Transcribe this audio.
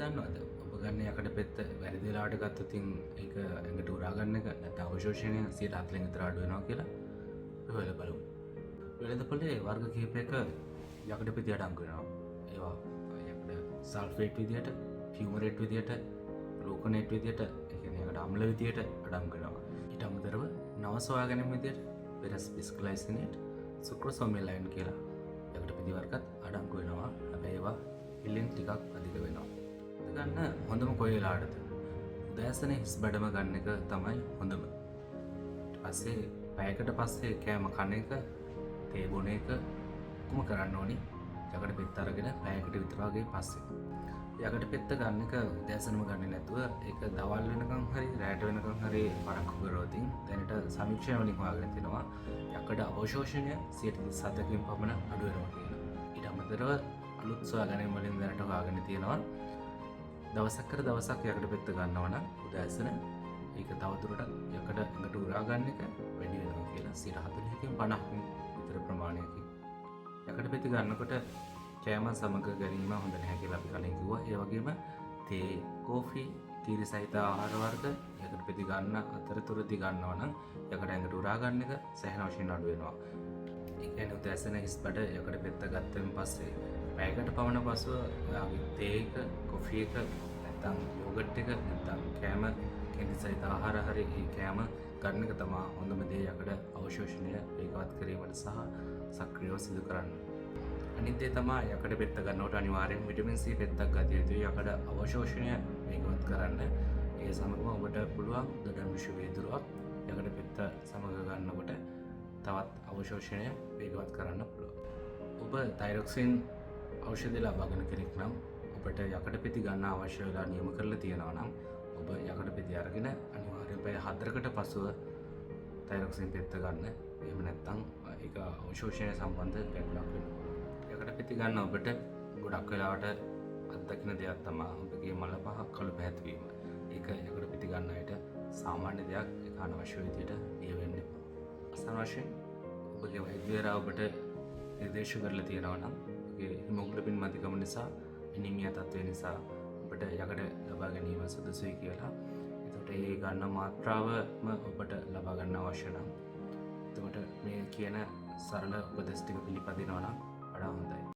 දන්නවද, ඔබ ගන්න යකඩ පෙත්ත වැරදි වෙලාවට ගත්තොත් ඒක ඇඟට උරා ගන්න එක නැත්නම් අවශෝෂණය 40%න් විතර අඩු වෙනවා කියලා? අපි හොයලා බලමු. වෙළඳ පොලේ වර්ග කිහිපයක යකඩ පෙති අඩංගු වෙනවා. ඒවා යකඩ සල්ෆේට් විදියට, ෆියුමරේට් විදියට, ග්ලූකොනේට් විදියට, ඒ කියන්නේ යකඩ අම්ල විදියට අඩංගු වෙනවා. ඊට අමතරව නව සොයා ගැනීම විදියට ෆෙරස් බිස්ග්ලයිසිනේට්, සුක්‍රෝසෝමෙලයින් කියලා යකඩ පෙති වර්ගත් අඩංගු වෙනවා. හැබැයි ඒවා මිලෙන් ටිකක් අධික වෙනවා. ගන්න හොඳම කොයි වෙලාවටද? උදෑසන හිස් බඩම ගන්න එක තමයි හොඳම. ඊට පස්සේ පැයකට පස්සේ කෑම කන එක, තේ බොන එක ඔක්කොම කරන්න ඕනි යකඩ පෙත්ත අරගෙන පැයකට විතර වගේ පස්සේ. යකඩ පෙත්ත ගන්න එක උදෑසනම ගන්නේ නැතුව ඒක දවල් වෙනකන් හරි රැට වෙනකන් හරි පරක්කු කරොත්, දැනට සමීක්ෂණ වලින් හොයාගෙන තිනවා යකඩ අවශෝෂණය 37කින් පමණ අඩු වෙනවා කියලා. ඊට අමතරව අලුත් සොයා ගැනීම වලින් දැනට හොයාගෙන තියෙනවා දවසක් කර දවසක් යකඩ පෙත්ත ගන්නවා නම් උදෑසන ඒක තවදුරටත් යකඩ ඇඟට උරා ගන්න එක වැඩි වෙනවා කියලා, 40කින් 50කින් විතර ප්‍රමාණයකින්. යකඩ පෙති ගන්නකොට කෑම සමග ගැනීම හොඳ නැහැ කියලා අපි කලින් කිව්වා. ඒ වගේම තේ, කෝෆි, කිරි සහිත ආහාර වර්ග යකඩ පෙති ගන්න අතරතුරදී ගන්නවා නම් යකඩ ඇඟට උරා ගන්න එක සෑහෙන වශයෙන් අඩු වෙනවා. ඒ කියන්නේ උදෑසන හිස් බඩ යකඩ පෙත්ත ගත්තන් පස්සේ පැයකට පමණ පසුව ඔයාගේ තේ එක, කොෆි එක, නැත්නම් යෝගට් එක, නැත්නම් කෑම කෙඳි සහිත ආහාර හරි ඒ කෑම ගන්න එක තමා හොඳම දේ යකඩ අවශෝෂණය වේගවත් කිරීමට සහ සක්‍රියව සිදු කරන්න. අනිත් දේ තමා යකඩ පෙත්ත ගන්නකොට අනිවාර්යෙන් විටමින් C පෙත්තක් ගත යුතුයි යකඩ අවශෝෂණය වේගවත් කරන්න. ඒ සමගම ඔබට පුළුවන් දොඩම් විෂ වීදුරුවක් යකඩ පෙත්ත සමග ගන්නකොට තවත් අවශෝෂණය වේගවත් කරන්න පුළුවන්. ඔබ තයිරොක්සින් ඖෂධ ලබාගෙන කෙනෙක් නම්, ඔබට යකඩ පෙති ගන්න අවශ්‍ය වෙලා නියම කරලා තියෙනවා නම්, ඔබ යකඩ පෙති අරගෙන අනිවාර්යෙන් පැය 4කට පසුව තයිරොක්සින් පෙත්ත ගන්න. එහෙම නැත්නම් ඒක අවශෝෂණය සම්බන්ධ ගැටලුවක් වෙන්න පුළුවන්. යකඩ පෙති ගන්න ඔබට ගොඩක් වෙලාවට අත්දකින දෙයක් තමයි ඔබගේ මල පහ කළු පැහැත් වීම. ඒක යකඩ පෙති ගන්න අයට සාමාන්‍ය දෙයක්. ඒක අනවශ්‍ය විදියට බිය වෙන්න එපා. අවසාන වශයෙන් ඔබගේ වෛද්‍යවරයා ඔබට නිර්දේශ කරලා තියෙනවා නම්, ඔබගේ හිමොග්ලොබින් මදිකම නිසා, ඇනීමියා තත්ත්වය නිසා ඔබට යකඩ ලබා ගැනීම සුදුසුයි කියලා. එතකොට ඒ ගන්න මාත්‍රාවම ඔබට ලබා ගන්න අවශ්‍ය නම්, එතකොට මේ කියන සරල උපදෙස් ටික පිළිපදිනවා නම් වඩා හොඳයි.